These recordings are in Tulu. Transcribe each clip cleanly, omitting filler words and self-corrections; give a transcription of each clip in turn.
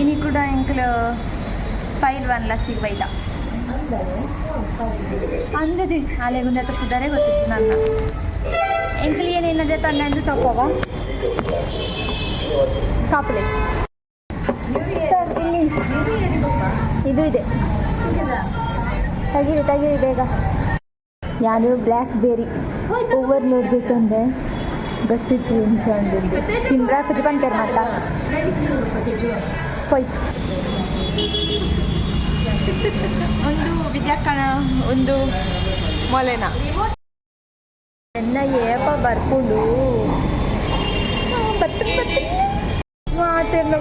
ಇನಿ ಕೂಡ ಎಂಕ್ಲು ಪೈಲ್ವಾನ್ ಲಸ್ಸಿಗೆ ಬೈದ ಅಂದದಿ ಅಲೆಗುಂದ ಪುದಾರೆ ಗೊತ್ತಿತ್ತು ನನ್ನ. ಎಂಕ್ಲು ಏನೇನದೆ ತನ್ನಂದು ತಪ್ಪವ ಕಾಪುಲೆ ಸರ್. ಇಲ್ಲಿ ಇದು ಇದೆ, ತೆಗೀರಿ ತೆಗೀರಿ ಬೇಗ. ಯಾರು ಬ್ಲ್ಯಾಕ್ ಬೆರಿ ಓವರ್ಲೋಡ್ ಬೇಕಂದ್ರೆ ಗೊತ್ತಿತ್ತು ಎಂಚ ತಿಂದ್ರಾಪತಿ ಬಂತಾರೆ ಮತ್ತ ಹೋಯ್ತು. ಒಂದು ವಿದ್ಯಾಕಣ, ಒಂದು ಮೊಲೆನ. ಎನ್ನ ಏಪ ಬರ್ಪುಂಡು, ಬರ್ತೀನಿ ಬರ್ತೀನಿ ಮಾತೆಲ್ಲ.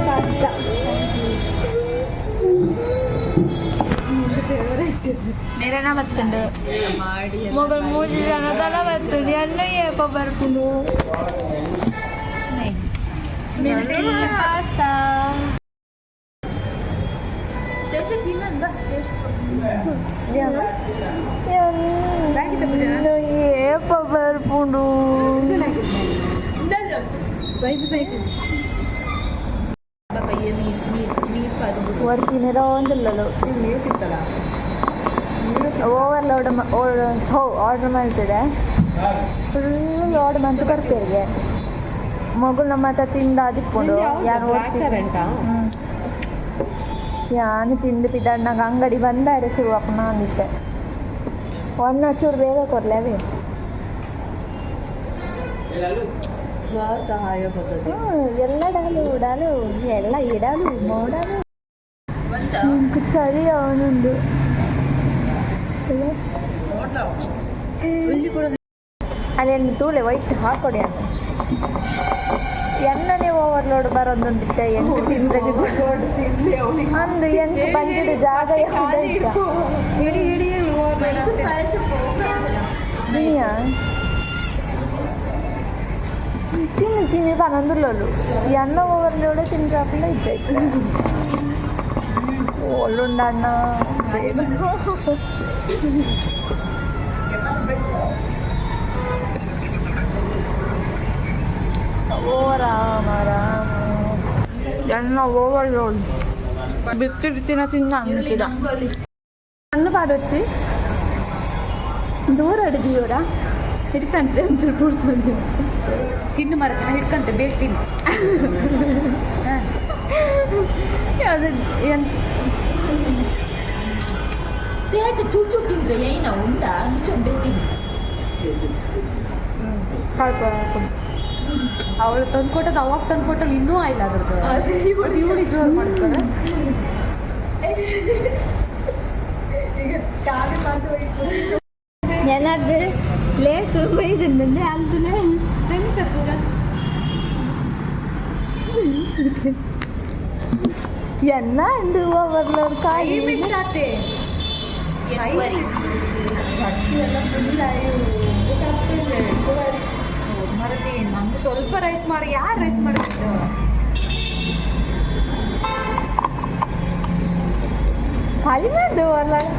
ಪಾಸ್ತಾ. ಮೇರೆನ ಬತ್ತುಂಡು ಮೊಗಲ್ ಮೂಜಿ ಜನ ತಲ ಬತ್ತುಂಡು. ಎನ್ನ ಏಪ ಬರ್ಪುಂಡು? ಪಾಸ್ತಾ. ಎನ್ನ ಏಪ ಬರ್ಪುಂಡು? ವರ್ತಿನಿರೋ ಒಂದಿಲ್ಲಲು ಓವರ್ಲೋಡ್ ಹೋ ಆರ್ಡರ್ ಮಾಡ್ತಿದೆ. ಫುಲ್ ಲೋಡ್ ಮಂತು ಬರ್ತೀರಿಗೆ ಮಗಳು ನಮ್ಮ ಹತ್ರ ತಿಂದ ಅದಿಕ್ಕೊಂಡು ಯಾರು. ಯಾನು ತಿಂದು ಪಿದಾಡ್ನಾಗ ಅಂಗಡಿ ಬಂದಾರೆ ಶುರು ಅಂದಿತ್ತೆ. ಒಣ ಚೂರು ಬೇಗ ಕೊರ್ಲೇವಿ. ಸ್ವಸಹಾಯ ಪದ್ಧತಿ. ಎಲ್ಲ ಡಾಲು ಡಾಲು ಎಲ್ಲ ಇಡಲು ಮೋಡಲು. ನಂಗೆ ಚಳಿ ಅವನೊಂದು. ಅದೇನು ತೂಲೆ ವೈಟ್ ಹಾಕೊಡಿ ಅಂತ. ಎನ್ನನೇ ಓವರ್ಲೋಡ್ ಬರೋದುಂಡಿತ್ತೆ. ಎಂಟು ತಿಂದ್ರೆ ಅಂದು ಎಂಟು ಪಂಚದ ಜಾಗ ಯಾವ್ದು? ಹಿಡಿ ಹಿಡಿ. ತಿನ್ನಿಯಾ, ತಿನ್ನು ತಿನ್ನಿ ಪನೊಂದುಲ್ಲೋಲು. ಎನ್ನ ಓವರ್ಲೋಡ್ ತಿಂದ್ರಾಪುಂಡ ಇದ್ದಾಯ್ತು. ಒಳ್ಳುಂಡ ಅಣ್ಣ. ಓ ರಾಮ ರಾಮ, ಎನ್ನ ಓವರ್ಲೋಡ್ ಬಿತ್ತಿಡ್ತಿನ ತಿಂದ ಅಂತಿದ ಅನ್ನ ಪಾಡೊಚ್ಚಿ. ದೂರ ಅಡುಗೆಯವರ. ಹಿಡ್ಕಂತೆ ಒಂಚೂರು ಕೂರ್ಸೋದು. ತಿನ್ನು ಮರತಿನ ಹಿಡ್ಕಂತೆ, ಬೇಗ ತಿನ್ನು. ಅದು ಏನು? ಚೂರು ಚೂರು ತಿಂದ್ರೆ ಏನ ಉಂಟಾ? ಮುಚ್ಚೊಂದು ಬೇಕಿದ್ದು. ಅವಳು ತಂದ್ಕೊಟ್ಟದ್ದು ಅವಾಗ ತಂದ್ಕೊಟ್ಟಳು, ಇನ್ನೂ ಆಯ್ಲ ಅದ್ರದ್ದು. ಇವಳು ಜೋರು ಮಾಡ್ತಾಳೆ. ಏನಾದ್ರು ಲೇಟ್ ಬೈದುಂಡೆ ಅಂತಲೇ. ಎನ್ನ ಅಂಡು ಓವರ್ಲೋಡ್ ಕಾಯಿ. ಮರತಿ ನಂಗೆ ಸ್ವಲ್ಪ ರೈಸ್ ಮಾಡಿ. ಯಾರು ರೈಸ್ ಮಾಡಿದ್ದು? ಖಾಲಿ ಮಾಡ್ದು ಓವರ್ಲೋಡ್.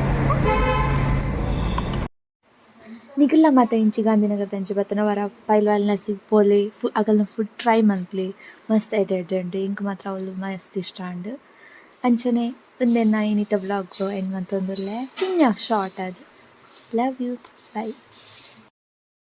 ನಿಖಿಲ್ನ ಮಾತ ಇಂಚಿ ಗಾಂಧಿನಗರದಂಚಿ ಬತ್ತನ ವರ ಪೈಲ್ವಾಲ್ ನಸಿಗ್ ಪೋಲೆ, ಫು ಅಗಲ್ನ ಫುಡ್ ಟ್ರೈ ಮನ್ಪ್ಲೆ. ಮಸ್ತ್ ಎಡ್ಡೆ ಎಡ್ಡೆ ಉಂಡು. ಇಂಕ್ ಮಾತ್ರ ಅವ್ಲು ಮಸ್ತ್ ಇಷ್ಟ ಆಂಡ್. ಅಂಚನೆ ಉಂದೆನ್ನ ಇನಿತ ವ್ಲಾಗ್ ಎಂಡ್ ಮಂತೊಂದುಲ್ಲೆ. ಕಿನ್ಯ ಶಾರ್ಟ್ ಅದು. Love you, bye.